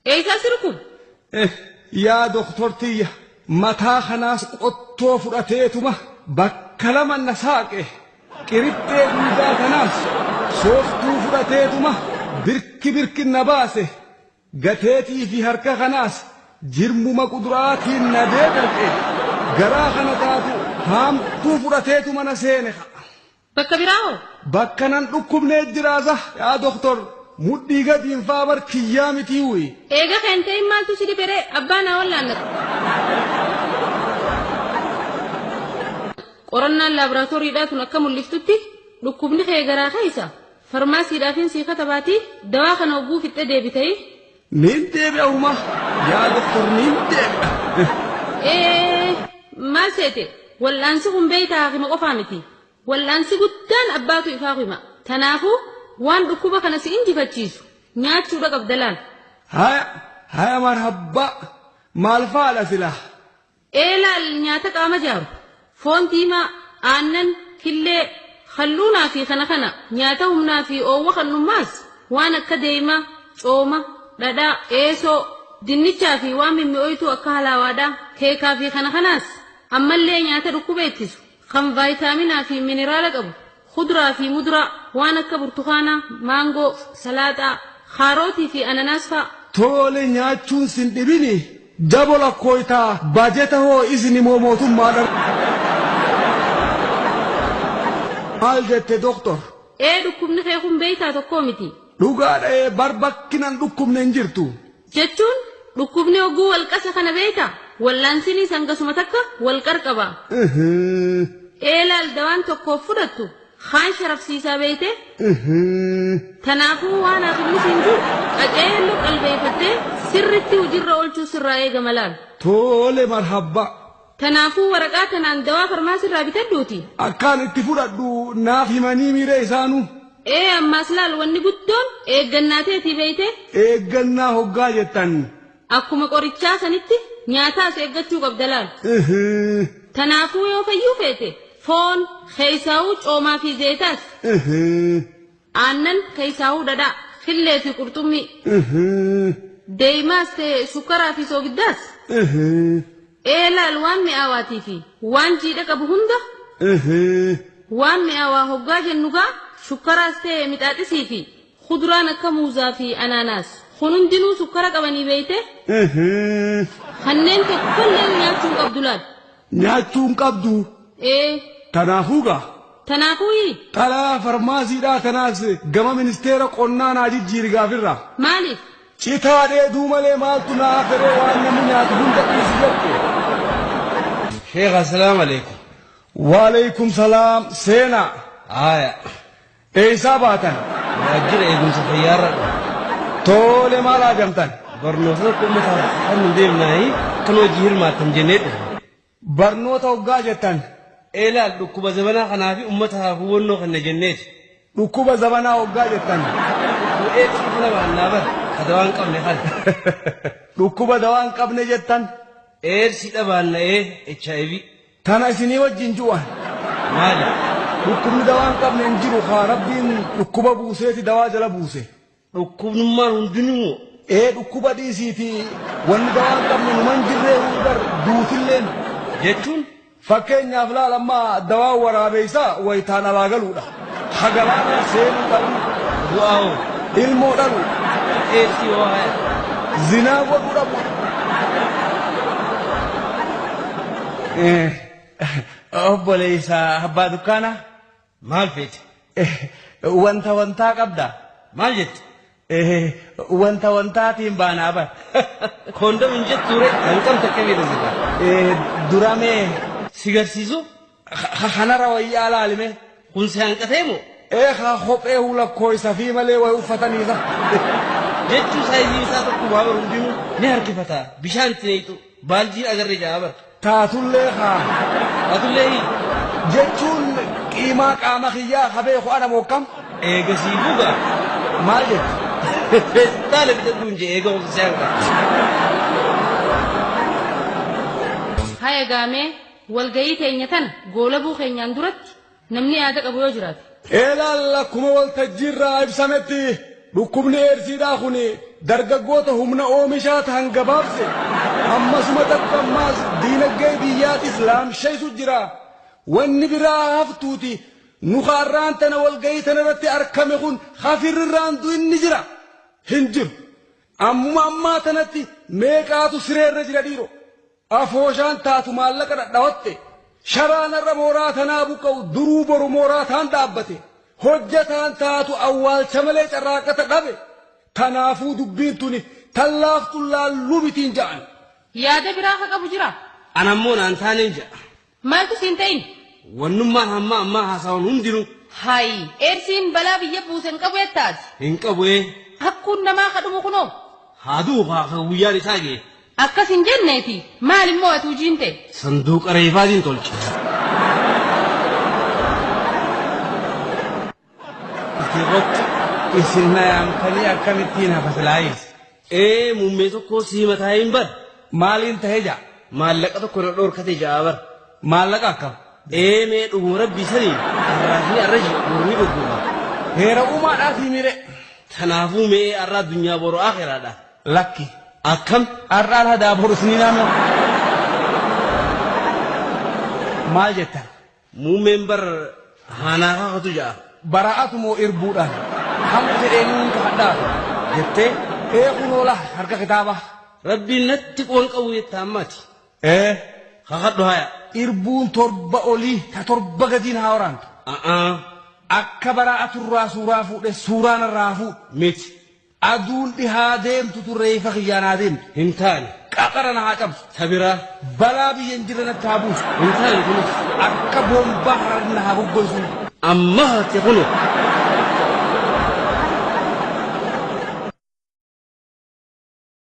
Eessaa si rukuba? Yaa doktortiyya, mataa kanaas qottoo fudhateetuma bakka lama na saaqe. Qirixxee duudaa kanaas sooftuu fudhateetuma birki birki na baase. Gateetii fi harka kanaas jirmuma quduraatiin na deeqaqe. Garaa kana taatu haamtuu fudhateetuma na seene. Bakka biraa hoo? Bakka nan dhukkubnee jiraasa yaa doktor, mudhii gadiin faa bar kiyyaa mitii wuyi. Eega kan ta'in maaltu si dhibe ree abbaa naa wallaannatu. Qorannaan laaboraatooriidhaa tun akka mul'iftutti dhukkubni kee garaa keessa farmaasiidhaafin sii katabaatii dawaa kana hogguu fixxee deebitee. Niin deebi'a uma yaa doktor, niin deebi'a. Ee, maal seete, wal'aansi kun beeytaa hakima qofaa miti. Wal'aansi guddaan abbaatu ifaa hima. Tanaafuu waan dhukkuba kana si injifachiisu nyaachuudha qabda laal. Haya haya, marhabbaa, maal faadha silaa? Ee laal, nyaata qaama jaaru foon diimaa, aannan, killee, halluunaa fi kana kana, nyaata humnaa fi oowwa kannummaas waan akka deemaa, cooma, dhadhaa, eesoo, dinnichaa fi waan mimmi'ooytuu akka halaawaadhaa, keekaa fi kana kanaas, ammallee nyaata dhukkuba ittisu kan vaayitaaminaa fi mineraala qabu, kuduraa fi muduraa waan akka burtukaanaa, maangoo, salaaxaa, kaarootii fi ananaas fa'a. Tole, nyaachuun sin dhibini jabo lakkooytaa baajeta hoo isin immoo mootummaadha. Maal jette doktor? Ee, dhukkubni kee kun beeytaa tokkoo miti. Dhugaadha, bar bakkinan dhukkubne hin jirtu. Jechuun dhukkubni hogguu walqasa kana beeyta wallaansinii sangasuma takka wal qarqaba. Ee laal, dawaan tokkoof fudhattu kaan sharafsiisaa beeyte. Tanaafuu waan haakimni siin jiru qaceelloo qalbeeffattee sirritti hojiirra oolchuu sirraa eegama laal. Tole, marhabbaa. Tanaafuu waraqaa kanaan dawaa farmaasirraa bitadhuuti. Akkaan itti fudhadhu naaf himanii miiree isaanuu. Ee, ammaas laal, wanni guddoon eeggannaa teetii beeyte. Eeggannaa hoggaa jettan? Akkuma qorichaa sanitti nyaataas eeggachuu qabda laal. Tanaafuu yoo fayyuu feete foon keessaawuu coomaa fi zayitaas, aannan keessaawuu dhadhaa, killee fi qurxummii, deemaas ta'e sukkaraa fi soogiddaas. Ee laal, waan mi'aawaatii fi waan jiidha qabu hunda, waan mi'aawaa hoggaa jennu gaa shukkaraas ta'e mixaaxisii fi kuduraan akka muuzaa fi anaanaas kun hundinuu sukkara qabanii beeyte, kanneen tokkollee nyaachuu hin qabdu laal. Nyaachuu hin qabdu. Ee. Tanaafuu gaa. Tanaafuu. Xalaa farmaasiidhaa tanaas gama ministeera qonnaa naa jijjiiri gaafirraa. Maaliif? Citaa dheeduu malee maaltu naa feree, waan namni nyaatu hunda dhiisi jette. Sheekh, assalaamu alaikum. Waaleykum salaam, seenaa. Haaya. Eessaa baatan? Waajjira eegumsa fayyaarra dhufe. Tole, maal haajamtan? Barnoota tokko uummataaf kan nu deemnaayi kan hojii hirmaattan jennee dhufe. Barnoota hoggaa jettan? Eelaal, dhukkuba zabanaa kanaa fi uummataaf hubannoo kenna jenneeti. Dhukkuba zabanaa hoggaa jettan? Dhukkuba eedsii kana baannaa bara ka dawaa hin qabne kana. Dhukkuba dawaa hin qabne jettan? Eedsii dhabaanna'ee HIV. Tana isinii wajjin ju'an. Maali? Dhukkubni dawaa hin qabne hin jiru, haa rabbiin dhukkuba buuseeti dawaa jala buuse. Dhukkubnummaan hundinuu. Ee, dhukkuba dhiisiiti, wanni dawaa hin qabne numan jirree bar duutilleen. Jechuun? Fakkeenyaaf laal, amma dawaan waraabeessaa wayitaan alaa galuudha. Hagalaanaa seenuu dhabu. Du'aa hoo? Ilmoo dhalu. Eedsii hoo haya? Zinaa godhuu dhabu. Obboleessa abbaa dukkaanaa. Maal feete? Wanta wantaa qabda. Maal jette? Wanta wantaatiin baanaa bar. Koondom hin jettuure, kan qabda akka beekta sirraa. Duramee. Si garsiisu? Kanarra wayyaa laalime. Kun si hanqatee moo? Ee, haa kophee hulakkooysa fi malee wayi uffataniisa. Jechuun saayiziin isaa tokko waa bar hundinuu ni harkifata. Bishaan itti neeyxu. Baaljiin agarree jaa bar. Taatullee haa. Taatullee hii. Jechuun qiimaa qaama kiyyaa habeeku ana mokkam. Eegasii bugaa. Maal jette? Feestaala bitadhuun jee eega of si hanqata. Haya gaamee, walgayii teenya tana goolabuu keenyaan duratti namni yaada qabu yoo jiraate. Eelaal, akkuma waltajjiirraa ibsametti dhukkubni eersiidhaa kun Dargaggoota humna oomishaa tahan gabaabse. Ammasuma takka ammaas diinagdee biyyaatis laamshaysu jira. Wanni biraa haftuuti nu kaarraan tana walgahii tana irratti arkame kun hafirrirraan du'inni jira. Hin jiru. Ammuma ammaa tanatti meeqaatu sireerra jira dhiiro. Afooshaan taatu maallaqa dhadhawatte. Sharaan har'a mooraa tanaa buqqa'u duruu boru mooraa taan dhaabbate. Hojjataan taatu awwaalcha malee carraaqata dhabe. Kanaafuu dubbiin tuni tallaaftu laalluu mitiin ja'an. Yaada biraa ka qabu jira. Anammoo naan taaneen ja'a. Maaltu siin ta'in? Wannummaan hamma ammaa haasawan hundinuu Hayi, eersiin balaa biyya buuse hin qabu jettaati. hin qabu ee. Hakkuun namaa kadhumu kunoo. Haa du'u haa guyyaan isaa ga'e. Akkas hin jenneeti. Maal immoo ati hojiin ta'e? Sanduuqa reefaatiin tolche. Irratti isin na yaamtanii akkamittiin hafa silaayis? Ee muummee tokko sii mataa hin bar. Maaliin ta'e ja'a? Maallaqa tokko na dhoorkate ja'a bar. Maallaqa akkam? Ee mee dhuguma rabbii sanii arraafni arra jiru mormi goggoga. Heera uumaadhaaf himire. Kanaafuu mee arra addunyaa boru akhiraadha. Lakki. Akkam? Har'aan hadaa boru isinii naannoo. Maal jettan? Muummeen bar haanaa kakatu ja'a. Bara'atu moo irbuudhaan hamma fedheenuun kadhaatu. Jettee Ee kunoo harka kitaabaa. rabbiin natti qoon qabu jetta ammaati. Ee. Kakadhu haya. Irbuun torba olii ta torba gadiin haa waraantu. A'aa Akka bara'aturraa suuraa fuudhe suuraan irraa fuudhu. miti Aduun dhihaa deemtu turreeffa kiyyaanaa deemtu. hin taane Qaqara na haa cabsu. tabiraa Balaa biyya hin jirre natti haa buusu. hin taane kunis Akka boombaa hararri na haa goggoisu. amma hate kuno.